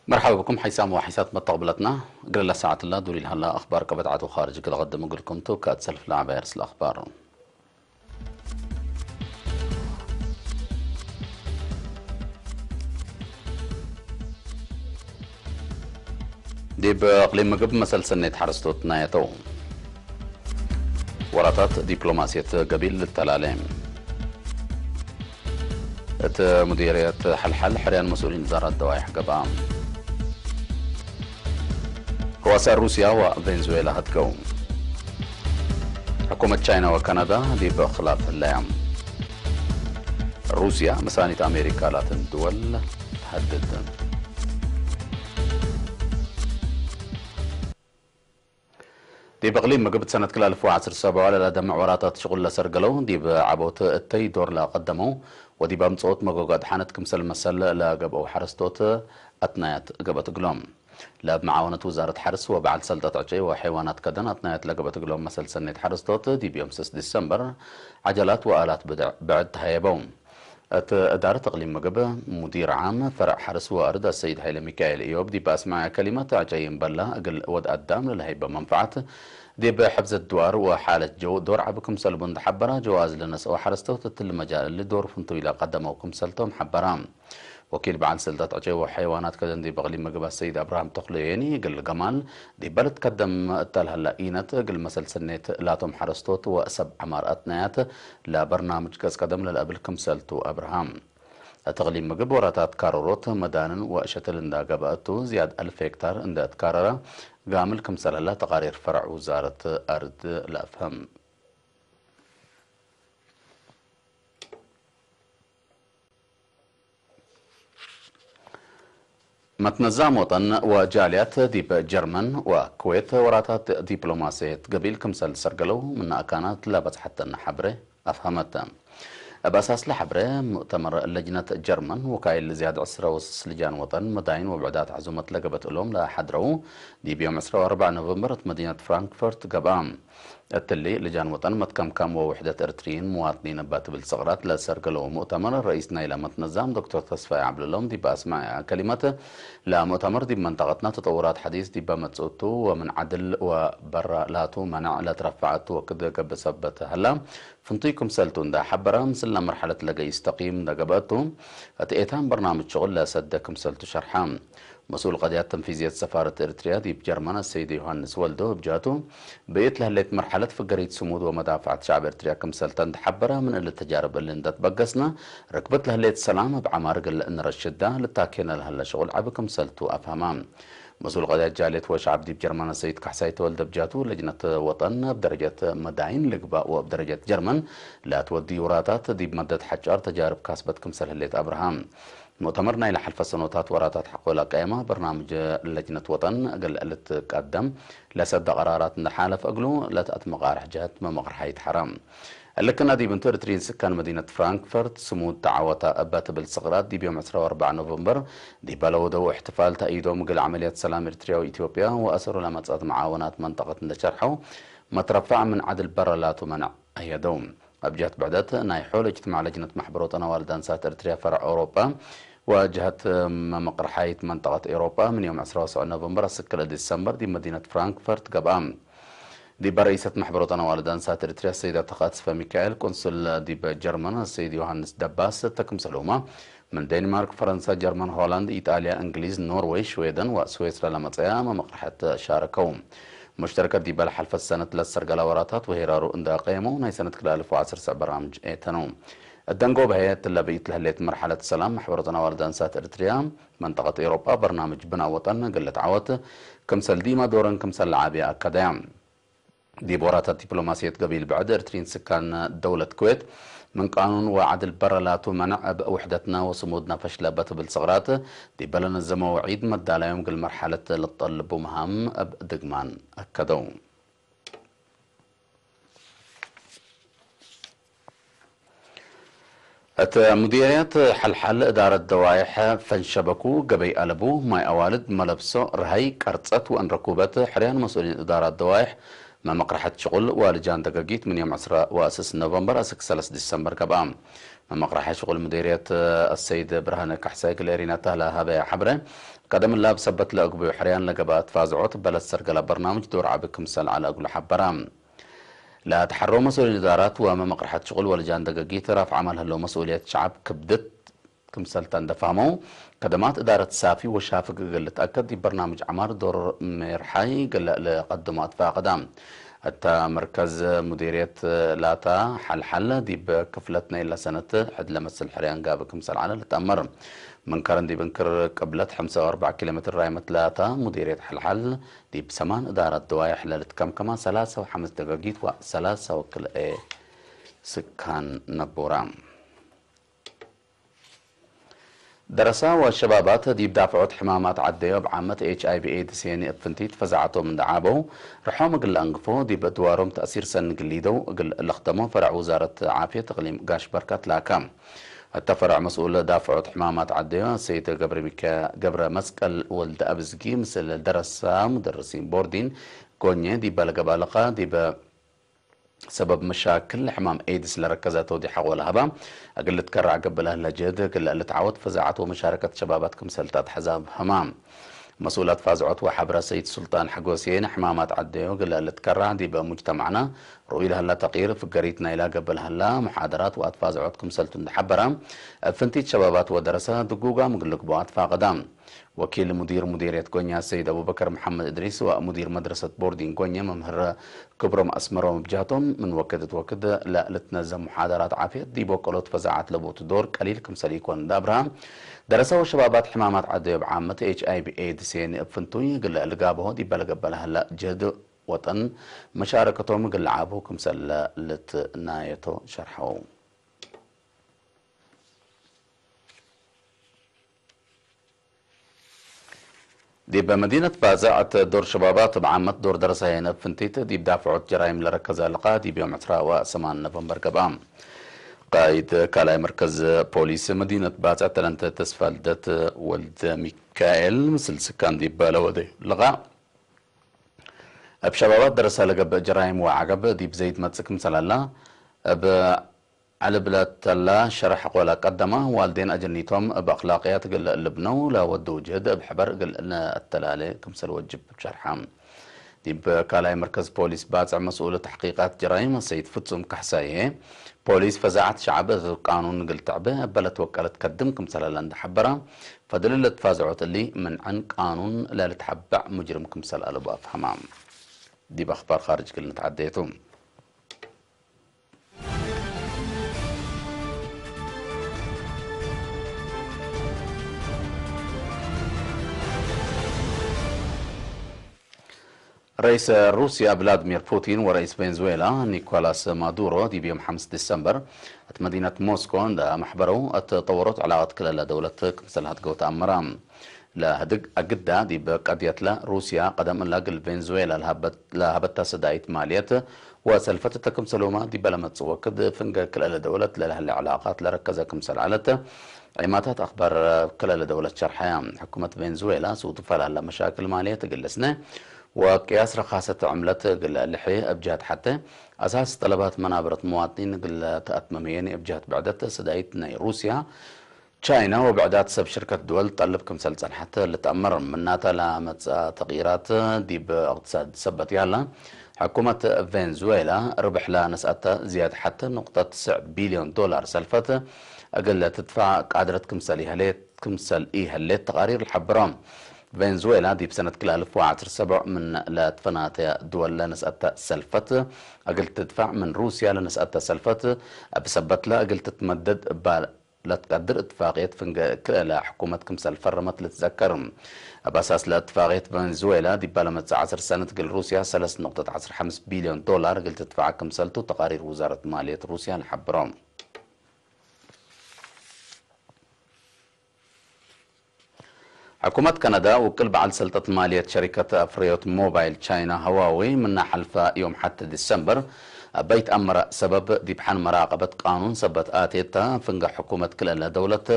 مرحبا بكم حيسام وحيسات متقبلتنا. قل الله ساعة الله دوري لهلا أخبار كبت عدو خارج كل قدم قلكم توكات سلف لعبة يرسل أخبار. ዲብ እቕሊም ምግብ መሰል ሰኔት ሓረስቶት ናየተው። ወራታት ዲፕሎማሲየት ገቢል ልተላለ። እቲ ሙዲርየት ሓልሓል ሕርያን መስኡሊን ዛራት ደዋይሕ ገብኣ። ሩዋሳ ሩስያ ወቬንዙዌላ ህትገው። ሕኩመት ቻይና ወካናዳ ዲብ ኽላፍ ህለያ። ሩስያ መሳኒት ኣሜሪካ ላትን ድወል ትሃድድ። ዲብ እቕሊም ምግብ ሰነት ክላልፉ ዓስር ሰብዑ ለላ ደምዕ ወራታት ሽቁል ለሰርገለው ዲብ ዓቦት እተይ ዶር ለቀደመው ወዲብ ኣምጽኦት መጎጋድ ሓነት ክምሰል መሰል ለገብአው ሓረስቶት ኣትናያት ገበት እግሎም። ለብ መዓወነት ውዛረት ሓርስ ወበዓል ሰልጠት ዕጨይ ወሐይዋናት ከደን ኣትናያት ለገበት እግሎም መሰል ሰኔት ሓረስቶት ዲብ ዮም ስስ ዲሰምበር ዓጀላት ወኣላት ብድዕ-፣ ብዕድ ተሃየበው። እት እዳረት እቕሊም ምግብ ሙዲር ዓም ፈረዕ ሓርስ ወኣርድ ኣሰይድ ሃይለ ሚካኤል እዮብ ዲብ ኣስማዕያ ከሊመት ኣጨይ እምበላ እግል ወድ ኣዳም ለለሀይበ መንፈዓት ዲብ ሕብዘት ድዋር ወሓለት ጀው ዶር ዓብ ክምሰል ቡን ተሓበራ ጀዋዝ ለነስኦ ሓረስቶት እትል መጃል እሊ ዶር ፍንቱይ ለቀደመው ክምሰልቶም ሓበራ። ወኪል በዓል ስልጣት ዕጨይ ወሐይዋናት ከደን ዲብ እቕሊም ምግብ ኣሰይድ ኣብርሃም ተኽለየኒ እግል ገማል ዲብ በለት ከደም እተልሃላ ኢነት እግል መሰል ሰኔት ላቶም ሓረስቶት ወሰብ ዓማር ኣትናያት ለበርናምጅ ገጽ ቀደም ለለእብል ክምሰልቱ ኣብርሃም። እትቕሊም ምግብ ወራታት ካሮሮት መዳንን ወእሸትል እንዳ ገባእቱ ዝያድ ኣልፍ ሄክታር እንደ እትካረረ ጋምል ክምሰለላ ተቓሪር ፈረዕ ውዛረት ኣርድ ለኣፍሀም። መትነዛም ወጠን ወጃልያት ዲብ ጀርመን ወኩዌት ወራታት ዲፕሎማሲየት ገቢል ክምሰል ሰርገለው ምና ኣካናት ለበጽሐተን ሓብረ ኣፍሀመት። እብ ኣሳስ ለሓብረ ሙእተመር ለጅነት ጀርመን ወካይል ዝያድ ዕስረ ወስስ ልጃን ወጠን መዳይን ወብዕዳት ዓዙመት ለገበት እሎም ለሓድረው ዲብ ዮም ዕስራ ወኣርባዕ ኖቨምበር እት መዲነት ፍራንክፈርት ገብኣ። እትሊ ልጃን ወጠን መትከምካም ወውሕደት ኤርትርይን መዋጥኒን እባ ትብል ስቕራት ለሰርገለዎ ሙእተመር ረኢስ ናይላ መትነዛም ዶክተር ተስፋይ ዓብለሎም ዲብ ኣስማዕያ ከሊመት ለሙእተመር ዲብ መንጠቐትና ተጠውራት ሓዲስ ዲባ መጽኡቱ ወምን ዓድል ወበራ ላቱ መናዕ ለትረፋዐቱ ወክድ ገብእ ሰበት ህላ ፍንቱይ ክምሰልቱ እንዳ ሓበራ ምስልና መርሓለት ለገይስ ተቂም እንዳ ገበእቱ እቲ ኤታን በርናምጅ ሽቕል ለሰደ ክምሰልቱ ሸርሓ። መስኡል ቀድያት ተንፊዝየት ሰፋረት ኤርትርያ ዲብ ጀርመን ኣሰይደ ዮሃንስ ወልዶ እብ ጃቱ፣ ብእት ለህሌት መርሓለት ፍገሪት ስሙድ ወመዳፍዓት ሸዕብ ኤርትርያ ክምሰልተን ተሓበረ፣ ምን እሊ ተጃርብ እሊ እንደትበገስና፣ ርክበት ለህሌት ሰላም እብ ዓማር ግል እንረሽዳ፣ ልታኬነ ለሀለ ሽቁል ዓቢ ክምሰልቱ ኣፍሃማ። መስኡል ቀድያት ጃልየት ወሸዕብ ዲብ ጀርመን ኣሰይድ ካሕሳይ ተወልደ እብ ጃቱ፣ ለጅነት ወጠን እብ ደረጀት መዳይን ልግባእ ወእብ ደረጀት ጀርመን ለትወዲ ውራታት ዲብ መደት ሓጫር ተጃርብ ካስበት ክምሰል ህሌት ኣብርሃ። ሙእተመር ናይ ለሓልፈ ሰኖታት ወራታት ሓቆል ኣቃየማ በርናምጅ ለጅነት ወጠን እግል ልትቀደም ለሰደ ቀራራት እንደሓለፍ እግሉ ለትኣት መቃርሕ ጀህት መመቕርሓ ይትሓራ። እልክና ዲብ እንቱ ኤርትሪን ስካን መዲነት ፍራንክፈርት ስሙድ ተዓወታ እባ ትብል ስቕራት ዲብ ዮም ዕስራ ወኣርባዕ ኖቨምበር ዲብ ለወደው እሕትፋል ተእይዶም እግል ዓመልያት ሰላም ኤርትርያ ወኢትዮጵያ ወኣሰሩ ለመጻት መዓወናት መንጠቐት እንደሸርሐው መትረፋዕ ምን ዓድል በረላቱ መነዕ ኣየደው። ኣብ ጀህት ብዕደት ናይ ሖል እጅትማዕ ለጅነት ማሕበር ወጠን ኣዋልድ ኣንሳት ኤርትርያ ፈረዕ ኤውሮጳ ወጀህት መመቕርሓይት መንጠቐት ኤውሮጳ ምን ዮም ዕስራ ወሰዑ ኖቨምበር ኣስክለ ዲሰምበር ዲብ መዲነት ፍራንክፈርት ገብኣ። ዲበ ረኢሰት ማሕበር ወጠን ኣዋልድ ኣንሳት ኤርትርያ ሰይዳ ተኽኣ ተስፋ ሚካኤል፣ ቆንስል ዲበ ጀርመን ሰይድ ዮሃንስ ደባስ ተክምሰልሁማ ምን ዴንማርክ፣ ፈረንሳ፣ ጀርመን፣ ሆላንድ፣ ኢጣልያ፣ እንግሊዝ፣ ኖርወይ፣ ሽዌደን ወስዊስራ ለመጸያ መመቕርሐት ሻረከው። ሙሽተረከት ዲበ ለሓልፈት ሰነት ለሰርገላ ወራታት ወሄራሩ እንዳ ቀየመው ናይ ሰነት ክልኣልፍ ወዓሰርተ በራምጅ ኤተነው። እደንጎ በሀየት ለብኢት ለህሌት መርሓለት ሰላም ማሕበረተን ኣዋልድ ኣንሳት ኤርትርያ መንጠቐት ኤውሮጳ በርናምጅ ብና ወጠን ግለት ዓወት ክምሰል ዲማ ዶረን ክምሰል ለዓብያ ኣከደያ። ዲብ ወራታት ዲፕሎማሲየት ገቢል ብዕድ ኤርትሪን ስካን ደውለት ኩዌት ምን ቃኑን ወዓድል በረላቱ መነዕ እብ ውሕደትና ወስሙድና ፈሽለ በትብል ስቕራት ዲበ ለነዘመው ዒድ መዳላዮም ግል መርሓለት ልጠልቡ መሃም እብ ድግማን ኣከደው። እት ሙዲርያት ሐልሐል እዳረት ደዋይሕ ፈንሸበኩ ገበይ ኣለቡ ማይ ኣዋልድ መለብሶ ረሀይ ቀርጸት ወእን ረኩበት ሕርያን መስኡሊን እዳራት ደዋይሕ መመቅርሐት ሽቁል ዋልጃን ደገጊት ምን ዮም ዕስራ ወአስስ ኖቨምበር አስክ ሰለስ ዲሰምበር ገብአ። መምቕራሕ ሽቑል ሙዲርየት ኣሰይድ ብርሃነ ካሕሳይ ግሌሪና ታህላ ሃበያ ሓብረ ቀደም ላብ ሰበት ለእግቡ ሕርያን ለገባ ትፋዝዖት በለት ሰርገላ በርናምጅ ዶር ዓቢ ክምሰል ዓላ እግሉ ሓበራ። ለተሐሮ መስኡል ኢዳራት ወመመቕርሐት ሽቑል ወልጃን ደገጊት ራፍ ዓማል ህለው መስኡልየት ሸዓብ ክብድት ክምሰልታ እንደፋህመው ከደማት እዳረት ሳፊ ወሻፍ ግግል ተኣከድ ዲብ በርናምጅ ዓማር ዶር ሜርሓይ ገለ ለቀድማት ፋቀዳ። እታ መርከዝ ሙዲርየት ላታ ሓልሓል ዲብ ክፍለት ናይ ለሰነት ሕድ ለመስል ሕርያን ጋብ ክምሰል ዓለ ልትኣመር። መንከረን ዲብ እንክር ቅብለት ሓምሳ ወኣርባዕ ኪሎ ሜትር ራይመት ላታ ሙዲርየት ሓልሓል ዲብ ሰማን እዳረት ደዋይሕ ለልትከምከማ ሰላሳ ወሓምስ ደጋጊት ወ ሰላሳ ወክልኤ ስካን ነቦራ። ደረሳ ወሸባባት ዲብ ዳፍዖት ሕማማት ዓደዮ ብዓመት ኤች ኣይ ቪ ኤድስ የኒ እፍንቲ ትፈዛዓቶም እንደዓበው ርሖም እግል ኣንግፎ ዲብ ድዋሮም ተእሲር ሰን ግሊደው እግል ለኽደሞ ፈረዕ ውዛረት ዓፍየት እቅሊም ጋሽ በርካት ላካ። እታ ፈረዕ መስኡል ዳፍዖት ሕማማት ዓደዮ ሰይተ ገብረ ሚካ-፣ ገብረ መስቀል ወልደ ኣብዝጊ ምስል ደረሳ ሙደርሲን ቦርዲን ጎኘ ዲብ በለገባለኻ ዲብ ሰበብ መሻክል ሕማም ኤድስ ለረከዘ ተውዲሓ ቆላ ህባ እግል ልትከራዕ ገበላ ለጀድ እግል ልትዓወት ፈዛዓት ወመሻረከት ሸባባት ክምሰልታት ሕዛብ ህማም መስኡላት ፋዝዖት ወሓብረ ሰይድ ሱልጣን ሓጎሴ ንሕማማት ዓደዮ እግል ልትከራዕ ዲበ ሙጅተማዕና ርኡይ ለህላ ተቕይር ፍገሪት ናይላ ገበል ህላ መሓደራት ወኣት ፋዝዖት ክምሰልቱ እንደሓበራ እፍንቲት ሸባባት ወደረሰ ድጉጋ ምግልግቦ ኣትፋቐዳ። ወኪል ሙዲር ሙዲርየት ጎኛ ሰይድ ኣቡበከር መሓመድ እድሪስ ወሙዲር መድረሰት ቦርዲን ጎኛ መምህር ክብሮም ኣስመሮም ብጃቶም ምን ወክድ እት ወክድ ለልትነዘም ሙሓደራት ዓፍየት ዲብ ወቀሎት ፈዛዓት ለቦቱ ዶር ቀሊል ክምሰል ይኮን ዳብርሃ። ደረሰ ወሸባባት ሕማማት ዓደዮ ብዓመት ኤች ኣይ ቪ ኤድስ የኒ እፍንቱይ ግለ ልጋብሆ ዲበ ለገበለ ህላ ጀህድ ወጠን መሻረከቶም ግለ ዓቡ ክምሰል ልትናየቶ ሸርሐው። ዲብ መዲነት ባጽዕ እት ዶር ሸባባት እብ ዓመት ዶር ደረሳየን እብ ፍንቲት ዲብ ዳፍዖት ጀራይም ለረከዘ ልቃ ዲብ ዮም ዕስራ ወሰማን ኖቨምበር ገብአ። ቃይድ ካልኣይ መርከዝ ፖሊስ መዲነት ባጽዕ ተለንተ ተስፋልደት ወልደ ሚካኤል ምስል ስካን ዲብ ለወደዩ ልቃ እብ ሸባባት ደረሰ ለገብእ ጀራይም ወዓገብ ዲብ ዘይትመጽእ ክምሰል ኣላ እብ ዐልብለተላ ሸርሕ ቆላ ቀደማ ዋልዴን ኣጀኒቶም እብ ኣኽላቅያት እግል ልብነው ለወድው ጅህድ እብ ሕበር እግል ነአተላሌ ክምሰል ወጅብ እብ ሸርሓ። ዲብ ካልኣይ መርከዝ ፖሊስ ባጽዕ መስኡል ተሕቂቃት ጀራይም ሰይድ ፍጹም ካሕሳዬ ፖሊስ ፈዛዓት ሸዓብ እብ ቃኑን እግል ትዕበ እበ ለትወቀለት ከድም ክምሰል ኣላ እንደሐበራ ፈድል ለትፋዝዖት እሊ ምንዐን ቃኑን ለልትሐበዕ ሙጅርም ክምሰል ኣለቡ ኣፍሀማ። ዲብ ኣኽባር ኻርጅ እግል ንትዓደየቱ። ረይስ ሩስያ ቭላድሚር ፑቲን ወረይስ ቬንዙዌላ ኒኮላስ ማዱሮ ዲብ ዮም ሓምስ ዲሰምበር እት መዲነት ሞስኮ እንዳ መሕበረው እት ጠወሮት ዕላቐት ክለለ ደውለት ክምሰል ሃድገው ተኣመራ። ለህድግ ኣግዳ ዲብ ቀድየትለ ሩስያ ቀደም እላ ግል ቬንዙዌላ ለሃበት-፣ ለሃበታ ሰዳይት ማልየት ወሰልፈት እተ ክምሰሎማ ዲበ ለመጽእ ወክድ ፍንገ ክለለ ደውለት ለለህለ ዕላቓት ለረከዘ ክምሰል ዓለት ዒማታት ኣኽባር ክለለ ደውለት ሸርሐያ። ሕኩመት ቬንዙዌላ ስውቱ ፈላለ መሻክል ማልየት እግል ልስነ ወቅያስ ረኻሰት ዕምለት እግል ልሒ እብ ጀህት ሓተ ኣሳስ ጠለባት መናበረት መዋጥኒን እግል ተኣትመመየኒ እብ ጀህት ብዕደት ሰዳይት ናይ ሩስያ ቻይና ወብዕዳት ሰብ ሽርከት ድወል ጠልብ ክምሰል ጸንሐት ልትኣመር። ምናታ ለመጽኣ ተቕይራት ዲብ እቅትሳድ ሰበት ያላ፣ ሕኩመት ቬንዙዌላ ርብሕላ ነስኣታ ዝያድ ሓተ ንቁጠት ትስዕ ቢልዮን ዶላር ሰልፈት እግል ትድፋዕ ቃድረት ክምሰል ይህሌት፣ ክምሰል ኢህሌት ተቓሪር ልሓብሮ። ቬንዙዌላ ዲብ ሰነት ክልተ ኣልፍ ወዓሰርተ ሰብዕ ምን ለትፈናተያ ድወል ለነስኣታ ሰልፈት እግል ትድፋዕ ምን ሩስያ ለነስኣታ ሰልፈት እብ ሰበትላ እግል ትትመደድ እባ ለትቀድር እትፋቅየት ፍንገ ክእለ ሕኩመት ክምሰል ፈረመት ልትዘከር። እብ ኣሳስ ለእትፋቅየት ቨንዙዌላ ዲባ ለመጽእ ዓሰርተ ሰነት እግል ሩስያ ሰለስ ነቁጠት ዓሰርተ ሓምስ ቢልዮን ዶላር እግል ትድፋዕ ክምሰልቱ ተቃሪር ውዛረት ማልየት ሩስያ ለሓብሮ። ሕኩመት ከነዳ ውቅል በዓል ሰልጠት ማልየት ሸሪከት ኣፍረዮት ሞባይል ቻይና ሃዋዌ ምና ሓልፋ ዮም ሓተ ዲሰምበር ኣባይት ኣመራ ሰበብ ዲብ ሓን መራቀበት ቃኑን ሰበት ኣቴታ ፍንጋ ሕኩመት ክልለ ደውለት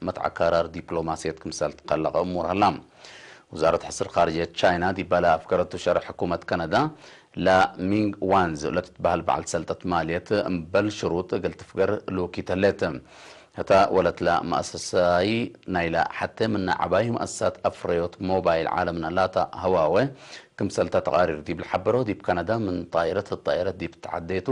መትዓካራር ዲፕሎማስየት ክምሰል ትከለቐ እሙር ሀላ። ውዛረት ሕስር ኻርጅየት ቻይና ዲባላ ኣፍከረቱ ሸርሕ ሕኩመት ከነዳ ላ ሚንግ ዋንዝ ለትትበሃል በዓል ሰልጠት ማልየት እምበል ሽሩጥ እግል ትፍገር ልውኪት ህሌት። እታ ወለትላ ማእሰሳይ ናይላ ሐቴ ምና ዓባይ ማእሰሳት ኣፍረዮት ሞባይል ዓለምና ላታ ህዋወ ክምሰልታ ተቓሪር ዲብ ልሓበሮ ዲብ ካናዳ ምን ጣይረት ጣይረት ዲብ ተዓዴቱ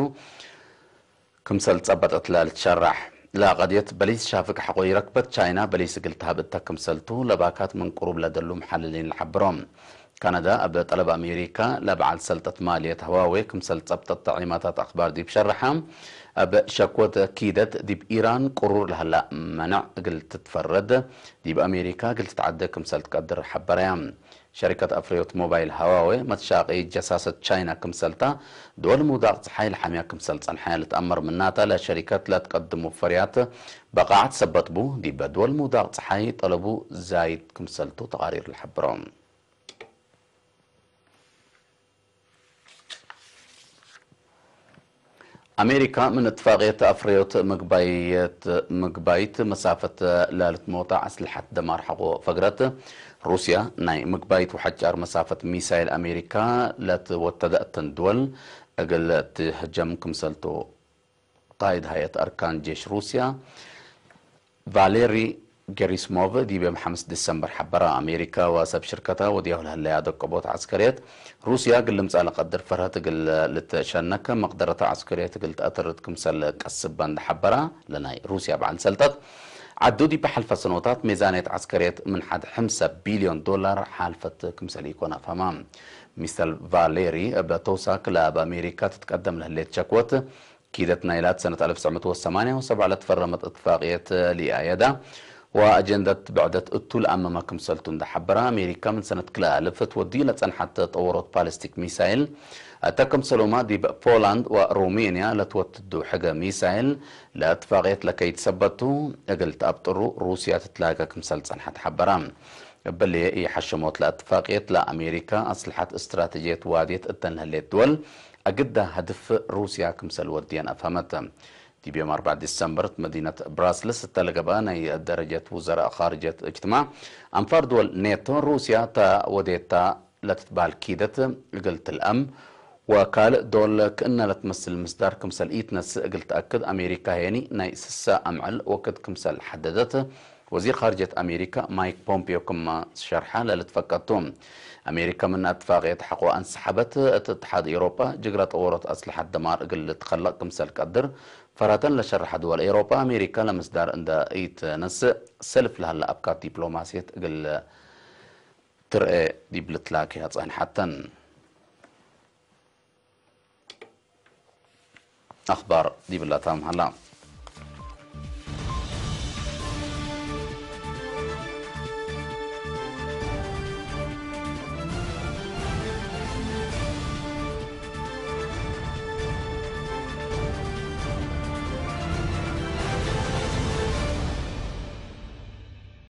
ክምሰል ጸበጠትላ ልትሸራሕ። ላቀድየት በሊስ ሻፍግ ሐቆ ይረክበት ቻይና በሊስ እግል ትሃብ እተ ክምሰልቱ ለባካት ምን ቅሩብ ለደሉ መሓልሊን ልሓብሮም። ካናዳ ኣብ ጠለብ ኣሜሪካ ለበዓል ሰልጠት ማልየት ህዋዌ ክምሰል ጸብጠት ተዒማታት ኣኽባር ዲብ ሸረሓ፣ ኣብ ሸኮት ኪደት ዲብ ኢራን ቅሩር ለህላ መነዕ እግል ትትፈረድ ዲብ ኣሜሪካ እግል ትትዓደ ክምሰል ትቀድር ሓበረያ። ሸሪከት ኣፍረዮት ሞባይል ሃዋዌ መትሻቂ ጀሳሰት ቻይና ክምሰልታ ድወል ምውዳቕ ጸሓይ ለሓምያ ክምሰል ጸንሓያ ልትኣመር ምናታ ለሸሪከት ለትቀድሙ ፈርያት በቃዓት ሰበጥቡ ዲበ ድወል ምውዳቕ ጸሓይ ጠለቡ ዛይድ ክምሰልቱ ተቓሪር ልሐብሮ። ኣሜሪካ ምን እትፋቅየት ኣፍረዮት ምግባይት መሳፈት ለልትሞታ ኣስልሓት ደማር ሓቆ ፈግረት። ሩስያ ናይ ምግባይት ውሓጫር መሳፈት ሚሳይል ኣሜሪካ ለትወተደ እተን ድወል እግል ትህጀም ክምሰልቱ ቃይድ ሃየት ኣርካን ጄሽ ሩስያ ቫሌሪ ጌሪስሞቭ ዲብ ዮም ሓምስ ዲሰምበር ሓበራ። ኣሜሪካ ወሰብ ሽርከታ ወዲያሁ ለህለያ ደቀቦት ዓስከርየት ሩስያ ግልምጻ ለቀድር ፈርሀት እግል ልትሸነከ መቅደረታ ዓስከርየት እግል ተኣተርት ክምሰል ቀስበን ደሓበራ። ለናይ ሩስያ በዓል ሰልጠት ዓዱ ዲብ ሓልፈ ሰኖታት ሜዛንየት ዓስከርየት ምን ሓድ ሕምሰ ቢልዮን ዶላር ሓልፈት ክምሰል ኢኮና ፈማ። ሚስተር ቫሌሪ እብ ተውሳክ ለኣብ ኣሜሪካ ትትቀደም ለህሌት ሸክወት ኪደት ናይላት ሰነት ኣልፍ ትሽዓት ወሰማንያ ወሰብዓ ለትፈረመት እትፋቅየት ሊኣየዳ ወኣጀንደት ብዕደት እቱ ለኣመመ ክምሰልቱ እንዳሓበራ። ኣሜሪካ ምን ሰነት ክልኣልፍ ትወዲ ለጸንሓት ጠወሮት ፓሊስቲክ ሚሳይል እተ ክምሰሎማ ዲብ ፖላንድ ወሩሜንያ ለትወትዱ ሕገ ሚሳይል ለእትፋቅየት ለከይድ ሰበቱ እግል ተኣብጥሩ ሩስያ ትትላገ ክምሰል ጸንሓት ሓበራ። እበልየ ኢሓሸሞት ለእትፋቅየት ለኣሜሪካ ኣስልሓት እስትራቴጂየት ዋድየት እተን ለህሌት ድወል ኣግዳ ሀድፍ ሩስያ ክምሰል ወድየን ኣፍሀመት። ዲብ ዮም ኣርባዕ ዲሰምበር መዲነት ብራስልስ እተለገብአ ናይ ደረጀት ውዘራእ ኻርጀት እጅትማዕ ኣንፋር ድወል ኔቶ ሩስያ እታ ወዴታ ለትትበሃል ኪደት እግል ትልአም ወካልእ ዶል ክእነ ለትመስል ምስዳር ክምሰል ኢትነስእ እግል ተኣክድ ኣሜሪካ ሄኒ ናይ ስሳ ኣምዕል ወክድ ክምሰል ሐደደት። ወዚር ኻርጀት ኣሜሪካ ማይክ ፖምፒዮ ክማ ሸርሐ ለልትፈቀቱ ኣሜሪካ ምን እትፋቅየት ሐቆ ኣንሰሓበት። እት እትሓድ ኤውሮጳ ጅግረ ጠወሮት ኣስልሓት ደማር እግል ልትኸለቅ ክምሰል ቀድር ፈራተን ለሸርሐ ድወል ኤውሮጳ ኣሜሪካ ለምስዳር እንደ ኢትነስእ ሰልፍ ለሀለ ኣብካት ዲፕሎማሲየት እግል ትርኤ ዲብ ልትላክያ ጸንሐተን። ኣኽባር ዲብላታ ምሃላ።